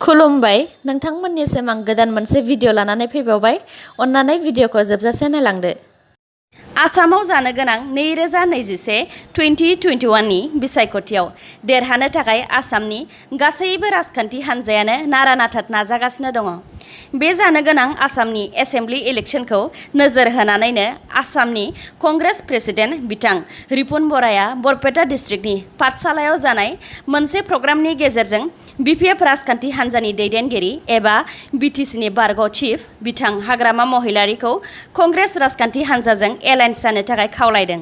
खुलुमबाय नोंथांमोननिसिम आं गोदान मोनसे भिडिअ लानानै फैबावबाय। अन्नानै भिडिअखौ जोबजासे नायलांदो। आसामाव जानो गोनां 2021 नि बिसायख'थियाव देरहानो थाखाय आसामनि गासैबो राजखान्थि हान्जायानो नारा-नाथा नाजागासिनो दङ। बे जानो गोनां आसामनि एसेम्बलि इलेक्शनखौ नोजोर होनानैनो आसामनि कंग्रेस प्रेसिडेन्ट बिथां रिपुन बराया बरपेटा डिस्ट्रिक्टनि पाठशालायाव जानाय मोनसे प्रग्रामनि गेजेरजों बिपिएफ राजखान्थि हान्जानि दैदेनगिरि एबा बिटिसिनि बारग' चिफ बिथां हाग्रामा महिलारिखौ कंग्रेस राजखान्थि हान्जाजों एलायन्स जानो थाखाय खावलायदों।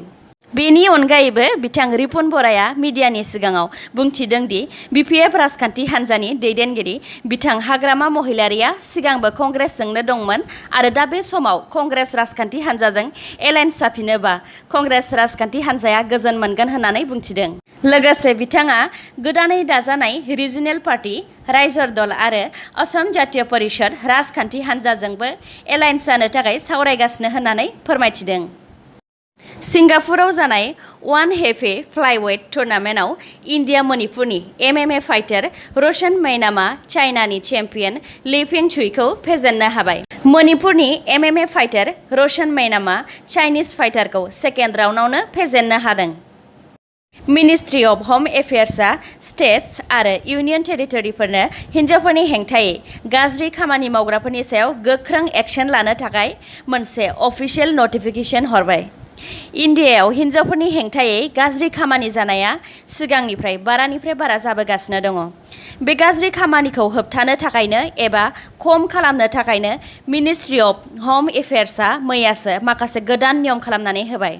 बेनि अनगायैबो बिथां रिपुन बराया मिडियानि सिगाङाव बुंथिदों दि बिपिएफ राजखान्थि हान्जानि दैदेनगिरि बिथां हाग्रामा महिलारिया सिगांबो कंग्रेसजोंनो दंमोन आरो दा बे समाव कंग्रेस राजखान्थि हान्जाजों एलायन्स जाफिनोबा कंग्रेस राजखान्थि हान्जाया गोजोन मोनगोन होननानै बुंथिदों। लोगोसे बिथाङा गोदानै दाजानाय रिजिनेल पार्टी रायजर दल आरो असम जातीय परिषद राजखान्थि हान्जाजोंबो एलायन्स जानो थाखाय सावरायगासिनो होननानै फोरमायथिदों। सिंगापुराव जानाय वान हेफे फ्लाइवेट टुर्नामेन्टआव इन्डिया मणिपुरनि एमएमए फाइटार रोशन मैनामा चाइनानि चेम्पियन ली फेंगशुईखौ फेजेननो हाबाय। मणिपुरनि एमएमए फाइटार रोशन मैनामा चाइनिज फाइटारखौ सेकेन्ड राउन्डआवनो फेजेननो हादों। मिनिस्ट्रि अफ होम एफेयार्सआ स्टेट्स आरो इउनियन टेरिटरिफोरनो हिन्जावफोरनि हेंथायै गाज्रि खामानि मावग्राफोरनि सायाव गोख्रों एक्शन लानो थाखाय मोनसे अफिसियेल नटिफिकेशन हरबाय। इन्डियायाव हिन्जावफोरनि हेंथायै गाज्रि खामानि जानाया सिगांनिफ्राय बारानिफ्राय बारा जाबोगासिनो दङ। बे गाज्रि खामानिखौ होबथानो थाखायनो एबा खम खालामनो थाखायनो मिनिस्ट्रि अफ होम एफेयार्सआ मैयासो माखासे गोदान नियम खालामनानै होबाय।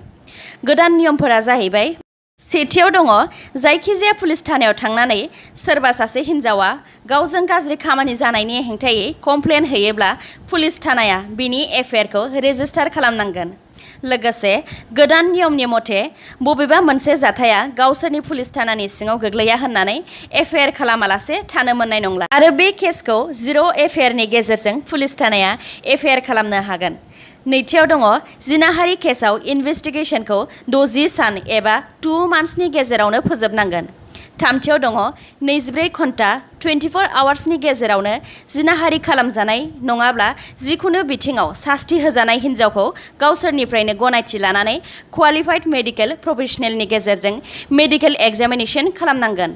गोदान नियमफोरा जाहैबाय सेथियाव दङ जायखिजाया पुलिस थानायाव थांनानै सोरबा सासे हिन्जावा गावजों गाज्रि खामानि जानायनि हेंथायै कमप्लेन होयोब्ला पुलिस थानाया बिनि एफआइआरखौ रेजिस्टार खालामनांगोन। लोगोसे गोदान नियमनि मथे बबेबा मोनसे जाथाया गावसोरनि पुलिस थानानि सिङाव गोग्लैया होननानै एफआइआर खालामालासे थानो मोननाय नंला आरो बे केसखौ 0 एफआइआरनि गेजेरजों पुलिस थानाया एफआइआर खालामनो हागोन। नैथियाव दङ जिनाहारि केसआव इनभेस्टिगेशनखौ 60 सान एबा 2 मान्थ्सनि गेजेरावनो फोजोबनांगोन। थामथियाव दङ 24 घन्टा 24 आवार्सनि गेजेरावनो जिनाहारि खालामजानाय नङाब्ला जिखुनु बिथिङाव सास्ति होजानाय हिन्जावखौ गावसोरनिफ्रायनो गनायथि लानानै क्वालिफाइड मेडिकेल प्रफेसनेलनि गेजेरजों मेडिकेल एग्जामिनेशन खालामनांगोन।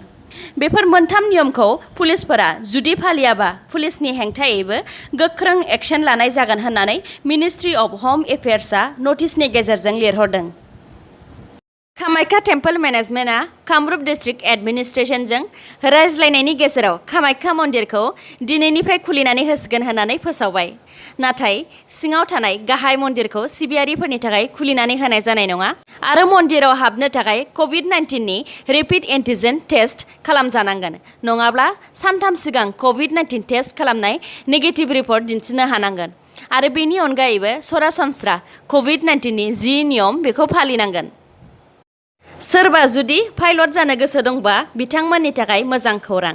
बेफोर मोनथाम नियमखौ पुलिसफोरा जुदि फालियाबा पुलिसनि हेंथायैबो गोख्रों एक्शन लानाय जागोन होननानै मिनिस्ट्रि अफ होम एफेयार्सआ नटिसनि गेजेरजों लिरहरदों। कामाख्या टेम्पल मेनेजमेन्टआ कामरुप डिस्ट्रिक्ट एडमिनिस्ट्रेशनजों रायज्लायनायनि गेजेराव कामाख्या मन्दिरखौ दिनैनिफ्राय खुलिनानै होसिगोन होननानै फोसावबाय। नाथाय सिङाव थानाय गाहाय मन्दिरखौ सिबियारिफोरनि थाखाय खुलिनानै होनाय जानाय नङा आरो मन्दिराव हाबनो थाखाय COVID-19नि रेपिड एन्टिजेन टेस्ट खालामजानांगोन नङाब्ला सानथाम सिगां COVID-19 टेस्ट खालामनाय नेगेटिभ रिपर्ट दिन्थिनो हानांगोन आरो बेनि अनगायैबो सरासनस्रा COVID-19नि जि नियम बेखौ फालिनांगोन। सोरबा जुदि पाइलट जानो गोसो दंबा बिथांमोननि थाखाय मोजां खौरां।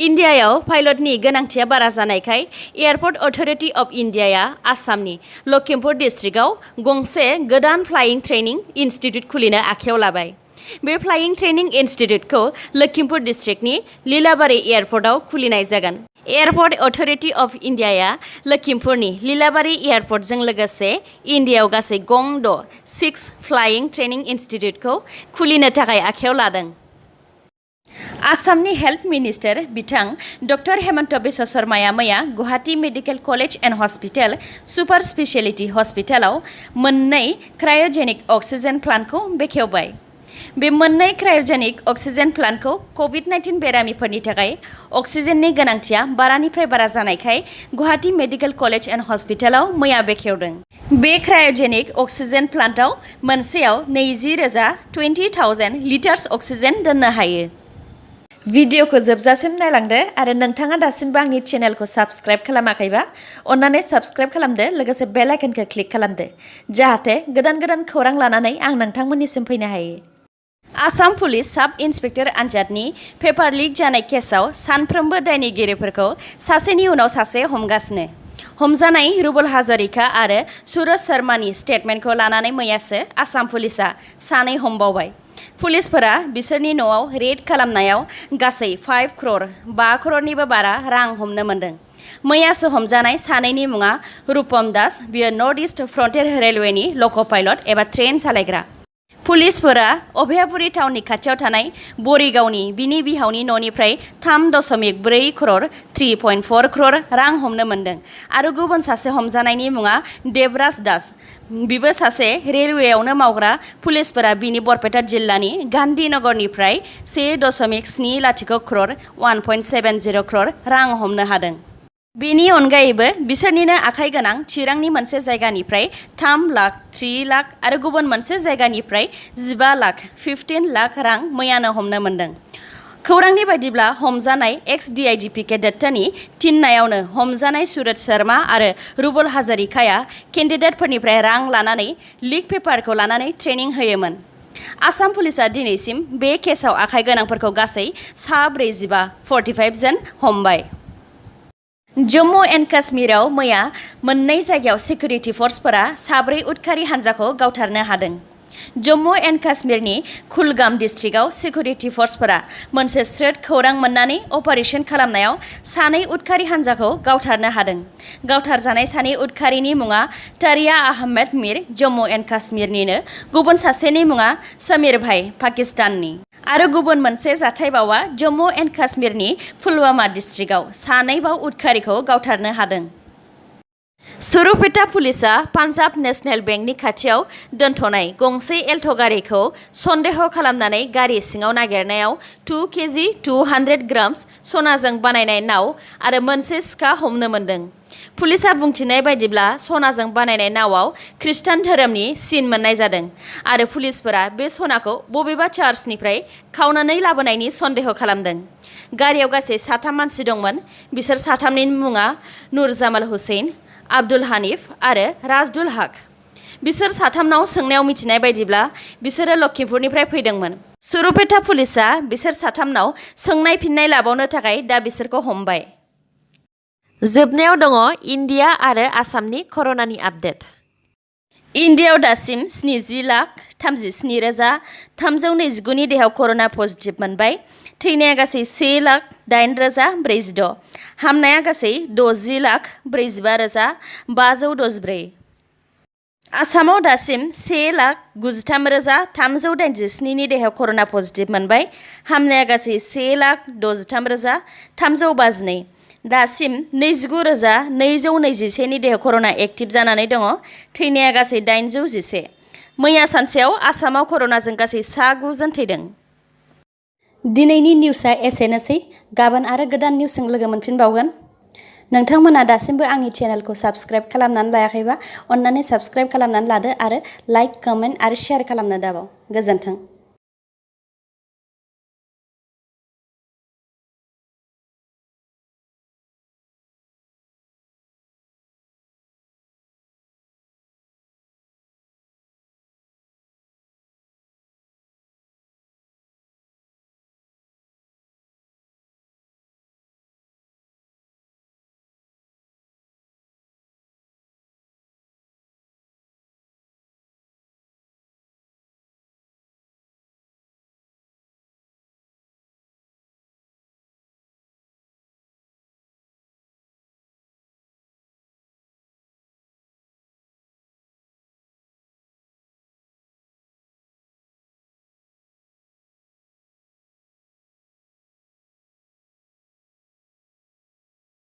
इन्डियायाव पाइलटनि गोनांथिया बारा जानायखाय एयारपर्ट अथरिटि अफ इन्डियाया आसामनि लखिमपुर डिस्ट्रिक्टआव गंसे गोदान फ्लाइं ट्रेनिं इनस्टिट्यूट खुलिनो आखायाव लाबाय। बे फ्लाइं ट्रेनिं इनस्टिट्यूटखौ लखिमपुर डिस्ट्रिक्टनि लीलाबारी एयारपर्टआव खुलिनाय जागोन। एयारपर्ट अथरिटि अफ इन्डियाया लखिमपुरनि लीलाबारी एयारपर्टजों लोगोसे इन्डियायाव गासै गं 6 फ्लाइं ट्रेनिं इनस्टिट्यूटखौ खुलिनो थाखाय आखायाव लादों। आसामनि हेल्थ मिनिस्टार बिथां डक्टर हेमन्त बिश्व शर्माया मैया Guwahati medical college and hospital super speciality हस्पिटालाव मोननै क्रायजेनिक अक्सिजेन प्लान्टखौ बेखेवबाय। बे मोननै क्रायजेनिक अक्सिजेन प्लान्टखौ COVID-19 बेरामिफोरनि थाखाय अक्सिजेननि गोनांथिया बारानिफ्राय बारा जानायखाय गुवाहाटी मेडिकेल कलेज एन्ड हस्पिटालाव मैया बेखेवदों। बे क्रायजेनिक अक्सिजेन प्लान्टआव मोनसेयाव 20,000 लिटार्स अक्सिजेन दोननो हायो। भिडिअखौ जोबजासिम नायलांदो आरो नोंथाङा दासिमबो आंनि चेनेलखौ साबस्क्राइब खालामाखैबा अन्नानै साबस्क्राइब खालामदो लोगोसे बेल आइकनखौ क्लिक खालामदो जाहाथे गोदान गोदान खौरां लानानै आं नोंथांमोननिसिम फैनो हायो। आसाम पुलिस साब इन्सपेक्टर आनजादनि पेपार लिक जानाय केसआव सानफ्रोमबो दायनिगिरिफोरखौ सासेनि उनाव सासे हमगासिनो। हमजानाय रुबुल हाजरिका आरो सुरज शर्मानि स्टेटमेन्टखौ लानानै मैयासो आसाम पुलिसआ सानै हमबावबाय। पुलिसफोरा बिसोरनि न'आव रेड खालामनायाव गासै 5 crore बारा रां हमनो मोन्दों। मैयासो हमजानाय सानैनि मुङा रुपम दास, बियो नर्थ इस्ट फ्रन्टियर रेलवेनि लक' पाइलट एबा ट्रेन सालायग्रा। पुलिसफोरा अभयापुरी टाउननि खाथियाव थानाय बरिगावनि बिनि बिहावनि न'निफ्राय 3.4 crore 3.4 crore रां हमनो मोन्दों आरो गुबुन सासे हमजानायनि मुङा देबराज दास, बिबो सासे रेलवेयावनो मावग्रा। पुलिसफोरा बिनि बरपेटा जिल्लानि गान्धीनगरनिफ्राय 1.70 crore 1.70 crore रां हमनो हादों। बेनि अनगायैबो बिसोरनिनो आखाइ गोनां चिरांनि मोनसे जायगानिफ्राय 3 लाख 3 लाख आरो गुबुन मोनसे जायगानिफ्राय 15 लाख 15 लाख रां मैयानो हमनो मोन्दों। खौरांनि बायदिब्ला हमजानाय एक्स DIGP केडेटनि थिननायावनो हमजानाय सुरत शर्मा आरो रुबल हाजरिकाया केन्डिडेटफोरनिफ्राय रां लानानै लिग पेपारखौ लानानै ट्रेनिं होयोमोन। आसाम पुलिसआ दिनैसिम बे केसआव आखाइ गोनांफोरखौ गासै 45 जन हमबाय। जम्मु एन्ड काश्मीराव मैया मोननै जायगायाव सिकिउरिटि फर्सफोरा 2 उदखारि हान्जाखौ गावथारनो हादों। जम्मु एन्ड काश्मीरनि कुलगाम डिस्ट्रिक्टआव सिकिउरिटि फर्सफोरा मोनसे स्रोद खौरां मोननानै अपारेशन खालामनायाव 2 उदखारि हान्जाखौ गावथारनो हादों। गावथारजानाय 2 उदखारिनि मुङा तारिया आहमेद मिर, जम्मु एन्ड काश्मीरनिनो, गुबुन सासेनि मुङा समीर भाई, पाकिस्ताननि। आरो गुबुन मोनसे जाथायबावा जम्मु एन्ड काश्मीरनि पुलवामा डिस्ट्रिक्टआव 2 बाव उदखारिखौ गावथारनो हादों। सुरुपेटा पुलिसआ पान्जाब नेशनेल बेंकनि खाथियाव दोनथ'नाय गंसे एल्ट' गारिखौ सन्देह खालामनानै गारि सिङाव नागिरनायाव 2 kg 200 grams सनाजों बानायनाय नाव आरो मोनसे सिखा हमनो मोन्दों। पुलिसआ बुंथिनाय बायदिब्ला सनाजों बानायनाय नावआव खृष्टान धोरोमनि सिन मोननाय जादों आरो पुलिसफोरा बे सनाखौ बबेबा चार्चनिफ्राय खावनानै लाबोनायनि सन्देह खालामदों। गारियाव गासै 3 मानसि दंमोन। बिसोर 3नि मुङा नुरजामाल हुसैन, आब्दुल हानिफ आरो राजदुल हक। बिसोर 3नाव सोंनायाव मिथिनाय बायदिब्ला बिसोरो लखिमपुरनिफ्राय फैदोंमोन। सुरुपेटा पुलिसआ बिसोर 3नाव सोंनाय फिननाय लाबावनो थाखाय दा बिसोरखौ हमबाय। जोबनायाव दङ इन्डिया आरो आसामनि कर'नानि आपडेट। इन्डियायाव दासिम 70,37,329 नि देहायाव कर'ना पजिटिभ मोनबाय। थैनाया गासै 1,08,046। हामनाया गासै 60,45,564। आसामाव दासिम 1,93,387 नि देहायाव कर'ना पजिटिभ मोनबाय। हामनाया गासै 1,63,352। दासिम 29,221 नि देहायाव कर'ना एक्टिभ जानानै दङ। थैनाया गासै 811। मैया सानसेयाव आसामाव कर'नाजों गासै 9 जन थैदों। दिनैनि निउसआ एसेनोसै। गाबोन आरो गोदान निउसजों लोगो मोनफिनबावगोन। नोंथांमोना दासिमबो आंनि चेनेलखौ साबस्क्राइब खालामनानै लायाखैबा अन्नानै साबस्क्राइब खालामनानै लादो आरो लाइक, कमेन्ट आरो शेयार खालामनो दाबाव। गोजोन्थों।